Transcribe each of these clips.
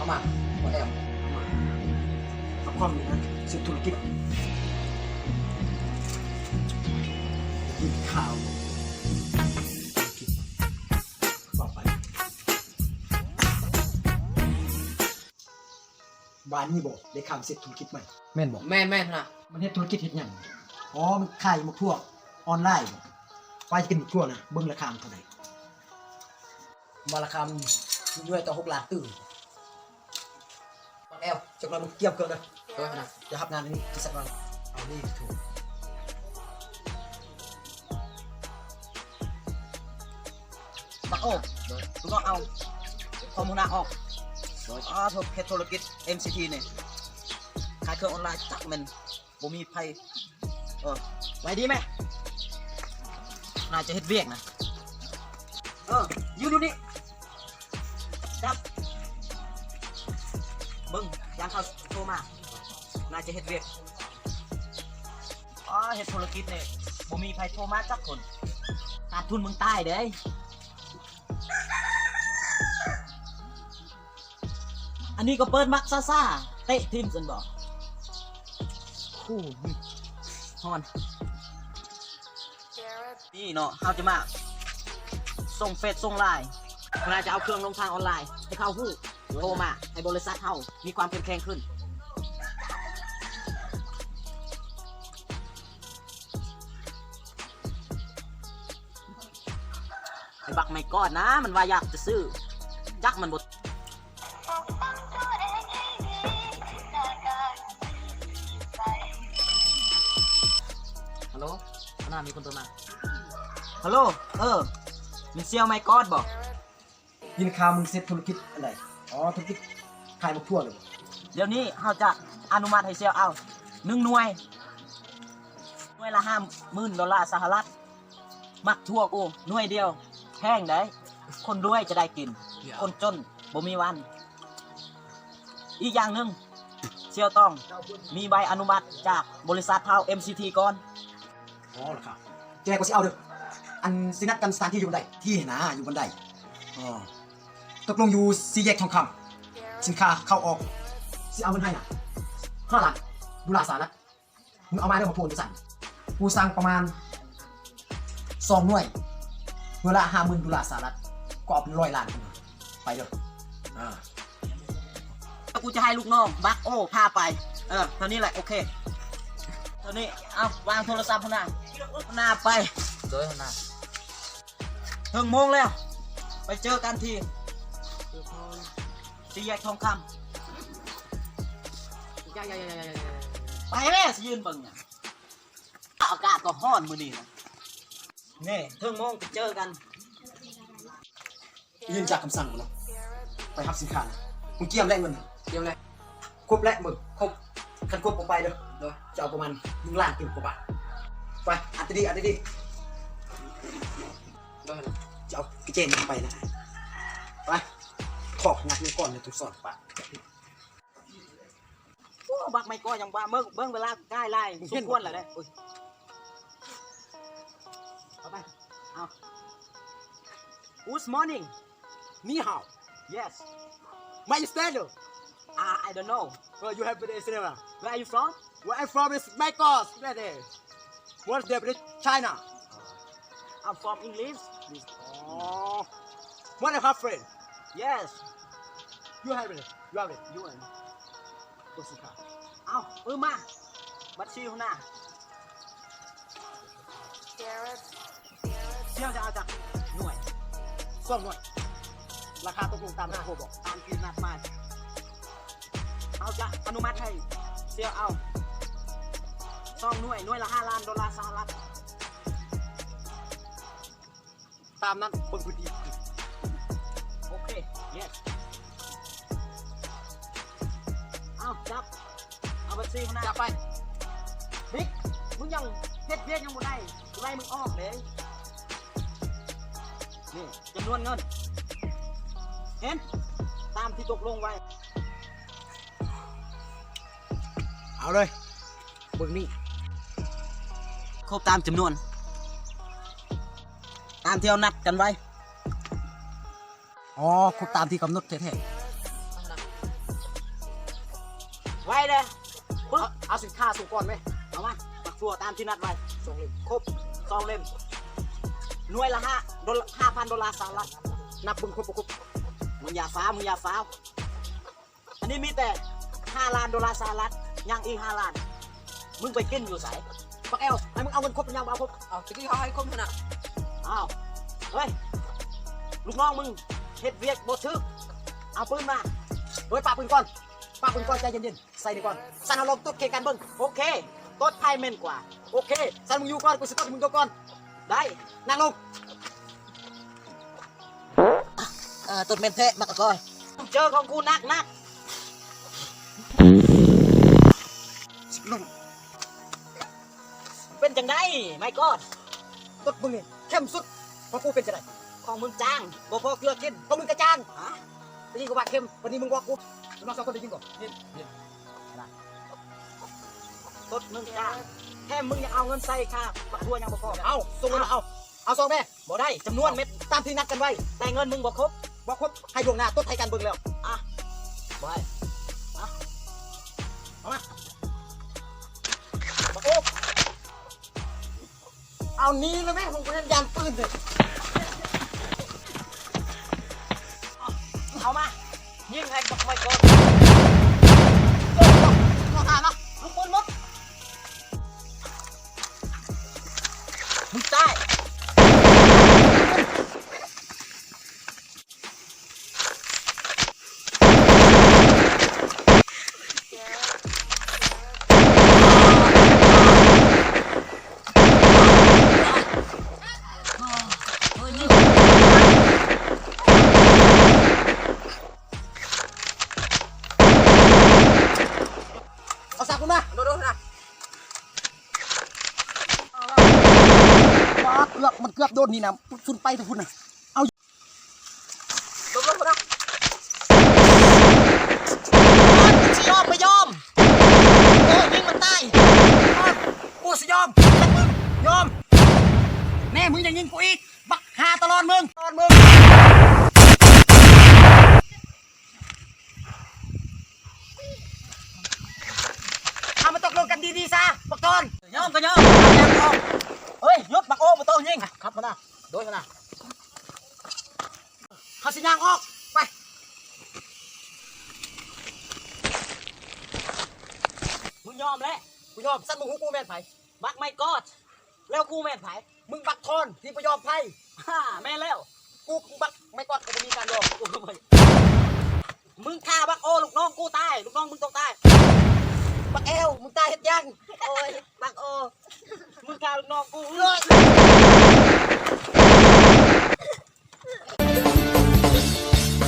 ມາ ບໍ່ແອວ ມາ ຮັບຄວາມນີ້ນະ ເຮັດທຸລະກິດ ກິນຂ້າວ ເວົ້າໄປ ບ້ານນີ້ບໍ່ ໄດ້ຂ່າວເຮັດທຸລະກິດໃໝ່ ແມ່ນບໍ່? ແມ່ນໆ ຫັ້ນນະ ມັນເຮັດທຸລະກິດເຮັດຫຍັງ? ອໍ ມັນຂາຍໝາກຖົ່ວອອນລາຍບໍ່? ໄປກິນໝາກຖົ່ວນະ ເບິ່ງລາຄາມັນເທົ່າໃດ? ມາລະຄຳ ໜ່ວຍຕໍ່ຫົກລ້ານຕື້. ບັກແອວ ຈັກໜ່ອຍມຶງກຽມເຄື່ອງເດີ. ໂດຍ ນະ ຈະຮັບງານນີ້ ຈະສັກງານ ເອົານີ້ໂທ ບັກໂອ ໂດຍ ລູກນ້ອງເອົາຄອມຫົວໜ້າອອກ. ໂດຍ ອາ ເຮັດທຸລະກິດເອັມຊີທີນີ້ ຂາຍເຄື່ອງອອນລາຍ ຈັກແມ່ນ ບໍ່ມີໃຜ ເອີ ໄວດີແມະ ໜ້າຈະເຮັດວຽກນະ ເອີ ຢູ່ນີ້ ຈັບ ເບິ່ງ ຢ່າງເຂົາໂທມາ ໜ້າຈະເຮັດວຽກ ອໍ ເຮັດທຸລະກິດນີ້ ບໍ່ມີໃຜໂທມາຈັກຄົນ ຂາດທຶນມຶງຕາຍເດ້. ອັນນີ້ກໍເປີດມັກຊາຊາ ເຕະຖິ້ມຊັ້ນບໍ່? ໂອ້ ຮ້ອນ ນີ້ເນາະ ເຮົາຈະມາສົ່ງເຟສສົ່ງລາຍ ເວລາຈະເອົາເຄື່ອງລົງທາງອອນລາຍ ໃຫ້ເຂົາຮູ້ ໂທມາໃຫ້ບໍລິສັດເຮົາມີຄວາມເຂັ້ມແຂງຂຶ້ນ. ໄອ້ບັກໄມ້ກອດນະ ມັນວ່າຢາກຈະຊື້ ຈັກມັນບໍ່ ຮັລໂຫຼ ຂະໜາດມີຄົນໂທມາ ຮັລໂຫຼ ເອີ ແມ່ນສ່ຽວໄມ້ກອດບໍ່? ຍິນຂ່າວມຶງເຮັດທຸລະກິດອັນໃດ? ອໍ ທຸລະກິດຂາຍໝາກຖົ່ວເລີຍ. ດຽວນີ້ເຮົາຈະອະນຸມັດໃຫ້ສ່ຽວເອົາໜຶ່ງໜ່ວຍ ໜ່ວຍລະຫ້າໝື່ນໂດລາສະຫະລັດ. ໝາກຖົ່ວກູໜ່ວຍດຽວແພງໃດ໋ ຄົນລວຍຈະໄດ້ກິນ ຄົນຈົນບໍ່ມີວັນ. ອີກຢ່າງໜຶ່ງ ສ່ຽວຕ້ອງມີໃບອະນຸມັດຈາກບໍລິສັດເຮົາ ເອັມຊີທີ ກ່ອນ. ອໍ ລະຄະ ແຈກວ່າຊິເອົາເດີ. ອັນ ຊິນັດກັນສະຖານທີ່ຢູ່ບ່ອນໃດ? ທີ່ຫັ້ນນະ ຢູ່ບ່ອນໃດ? ອໍ ຕົກລົງຢູ່ສີ່ແຍກທອງຄຳ. ສິນຄ້າເຂົ້າອອກ ຊິເອົາເງິນໃຫ້ນະ ຫ້າລ້ານໂດລາສະຫະລັດ. ມຶງເອົາມາເດີ ມາໂພນຢູ່ຊັ້ນ. ກູສັ່ງປະມານສອງໜ່ວຍ ໜ່ວຍລະຫ້າໝື່ນໂດລາສະຫະລັດ ກໍເອົາເປັນຮ້ອຍລ້ານ ໄປເດີ. ອ່າ ແລ້ວກູຈະໃຫ້ລູກນ້ອງບັກໂອພາໄປ. ເອີ ເທົ່ານີ້ແຫຼະ ໂອເຄ ເທົ່ານີ້. ເອົາ ວາງໂທລະສັບຫັ້ນນະ ຫົວໜ້າໄປ. ໂດຍ ຫົວໜ້າ. ເຖິງໂມງແລ້ວ ໄປເຈີກັນທີ່ສີ່ແຍກທອງຄຳ. ໄປແມ່ ຊິຢືນເບິ່ງຫຍັງ? ອາກາດກໍຮ້ອນມື້ນີ້ນະ. ນີ້ ເຖິງໂມງໄປເຈີກັນ. ຍິນຈາກຄຳສັ່ງເນາະ ໄປຮັບສິນຄ້າ. ມຶງກຽມແລ້ວເງິນ? ກຽມແລ້ວ. ຄົບແລ້ວເບິ່ງ? ຄົບ. ຄັນຄົບບໍ່ໄປເດີ. ໂດຍ. ຈະເອົາປະມານໜຶ່ງລ້ານກວ່າບາດ. ໄປ ອັດດີໆ ອັດດີໆ. ໂດຍ. ຈະເອົາກະເຈນໄປນະ. ໄປ ຂອກຍັກມັນກ່ອນເລີຍ ທຸກສອນປະ. ໂອ້ ບັກໄມ້ກໍຍັງວ່າ ເບິ່ງ ເບິ່ງເວລາກາຍຫຼາຍສົມຄວນແລ້ວເດ້. ເອົາໄປ ເອົາ. Good morning. 你好. Yes. My sister. Uh, I don't know. Oh, you have the cinema. Where are you from? Where I'm from is Michael's. What's the China? I'm from English. Oh. What a friend. Yes. You have it. You have it. You and ເອົາ ປຶ້ມມາ ບັດຊີຫົວໜ້າ. ສ່ຽວຈະເອົາຈັກໜ່ວຍ? ສອງໜ່ວຍ. ລາຄາຕົກລົງຕາມທີ່ໂທບອກ ຕາມທີ່ນັດໝາຍ. ເຮົາຈະອະນຸມັດໃຫ້ສ່ຽວເອົາສອງໜ່ວຍ, ໜ່ວຍລະຫ້າລ້ານໂດລາສະຫະລັດ. ຕາມນັ້ນ ເບິ່ງພື້ນທີ່. ໂອເຄ ເຢສ. ເອົາ ຈັບ ເອົາບັນຊີຫັ້ນນະ ຈັບໄປ. ບິກ ມຶງຍັງເຮັດວຽກຍັງບໍ່ໄດ້ ກູໄລ່ມຶງອອກເດ້. ນີ້ຈຳນວນເງິນ ເຫັນ ຕາມທີ່ຕົກລົງໄວ້. ເອົາເລີຍ ເບິ່ງນີ້ ຄົບຕາມຈຳນວນ ຕາມທີ່ເຮົານັດກັນໄວ້. ອໍ ຄົບຕາມທີ່ກຳນົດແທ້ໆ. ໄວເດີ້ ປຶບ ເອົາ ເອົາສິນຄ້າສົ່ງກ່ອນເວີຍ. ເອົາມາ ໝາກຖົ່ວຕາມທີ່ນັດໄວ້ ສອງເຫຼັ້ມ ຄົບສອງເຫຼັ້ມ ໜ່ວຍລະຫ້າໂດລາ ຫ້າພັນໂດລາສະຫະລັດ. ນັບເບິ່ງຄົບບໍ່ຄົບ. ມຶງຢ່າຟ້າວ ມຶງຢ່າຟ້າວ. ອັນນີ້ມີແຕ່ຫ້າລ້ານໂດລາສະຫະລັດ ຍັງອີກຫ້າລ້ານ. ມຶງໄປກິນຢູ່ໃສ? ບັກແອວ ໃຫ້ມຶງເອົາເງິນຄົບຍັງບໍ່ເອົາຄົບ? ເອົາ ຕະກີ້ເຮົາໃຫ້ຄົບຫັ້ນນະ. ອ້າວ ເຮີ້ຍ ລູກນ້ອງມຶງເຮັດວຽກບໍ່ຖືກ ເອົາປືນມາ. ເຮີ້ຍ ປະປືນກ່ອນ ປະປືນກ່ອນ ໃຈເຢັນໆ ໃສ່ນີ້ກ່ອນ. ຊັ້ນເຮົາລອງຕົດເຄງກັນເບິ່ງ. ໂອເຄ ຕົດໃຜແມ່ນກວ່າ. ໂອເຄ ຊັ້ນມຶງຢູ່ກ່ອນ ກູຊິຕົດໃຫ້ມຶງຕົກກ່ອນ. ໄດ້ ນັ່ງລົງ. ເອີ ຕົດແມ່ນແທ້ ບັກອາກອຍ. ເຈີຂອງກູໜັກໆ. ເປັນຈັ່ງໃດ ໄມກອດ? ຕົດມຶງນີ້ເຄັມສຸດ. ຂອງກູເປັນຈັ່ງໃດ? ຂອງມຶງຈາງ ບໍ່ພໍເກືອກິນ. ຂອງມຶງກະຈາງ. ຮະ? ຕະກີ້ກູວ່າເຄັມ ບາດນີ້ມຶງບອກກູ. ນ້ອງສອງຄົນໄດ້ຍິນບໍ່? ຍິນ ຍິນ. ຕົດມຶງຈ້າງ ແຖມມຶງຍັງເອົາເງິນໃສ່ຄ່າບັກຖົ່ວຍັງບໍ່ພໍ. ເອົາ ສົ່ງເງິນມາ ເອົາ ເອົາສອງແບ. ບໍ່ໄດ້ ຈຳນວນເມັດຕາມທີ່ນັດກັນໄວ້ ແຕ່ເງິນມຶງບໍ່ຄົບ. ບໍ່ຄົບ ໃຫ້ລ່ວງໜ້າ ຕົດໃຫ້ກັນເບິ່ງແລ້ວ. ອະ ບໍ່ໃຫ້. ອະ ເອົາມາ ບັກໂອ. ເອົາໜີແລ້ວແມ່ ຫູບໍ່ເຫັນ ຢ້ານປືນເດ້. ເອົາມາ ຍິງໃຫ້ບັກໄມກອດ. ເອົາມາ ລູກປືນໝົດ ມຶງຕາຍ. ເອົາສາກຂຶ້ນມາ ໂດດໆນະ. ປາດ ເກືອບ ມັນເກືອບໂດນນີ້ນະ ຊຸນໄປທາງພຸ້ນນະ. ເອົາ ລົງໆ ພຸ້ນນະ. ໂອ້ຍ ກູຊິຍອມ ບໍ່ຍອມ. ໂອ້ຍ ຍິງມັນຕາຍ. ກູຊິຍອມ ຍອມ. ແນ່ ມຶງຍັງຍິງກູອີກ ບັກຫາຕະຫຼອດມຶງ ຕະຫຼອດມຶງ. ເຮົາມາຕົກລົງກັນດີໆຊະ ບັກໂຕນ. ຍອມກໍຍອມ. ເຮີ້ຍ ຢຸດ ບັກໂອ ບໍ່ຕ້ອງຍິງ. ຂັບມານະ ໂດຍມານະ. ເຮົາຊິຍ່າງອອກ ໄປ. ມຶງຍອມແຫຼະ. ກູຍອມ. ຊັ້ນມຶງຮູ້ກູແມ່ນໃຜ? ບັກໄມກອດ. ແລ້ວກູແມ່ນໃຜ? ມຶງບັກທອນທີ່ບໍ່ຍອມໃຜ. ຫາ ແມ່ນແລ້ວ ກູບັກໄມກອດ ກູບໍ່ມີການຍອມ. ມຶງຂ້າບັກໂອ ລູກນ້ອງກູຕາຍ ລູກນ້ອງມຶງຕ້ອງຕາຍ. ບັກແອວ ມຶງຕາຍເຮັດຫຍັງ? ໂອ້ຍ ບັກໂອ ມຶງຂ້າລູກນ້ອງກູ.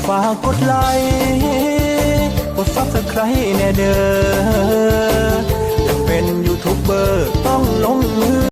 ຝາກກົດໄລ ກົດ Subscribe ແດ່ເດີ້ ຢາກເປັນຢູທູບເບີ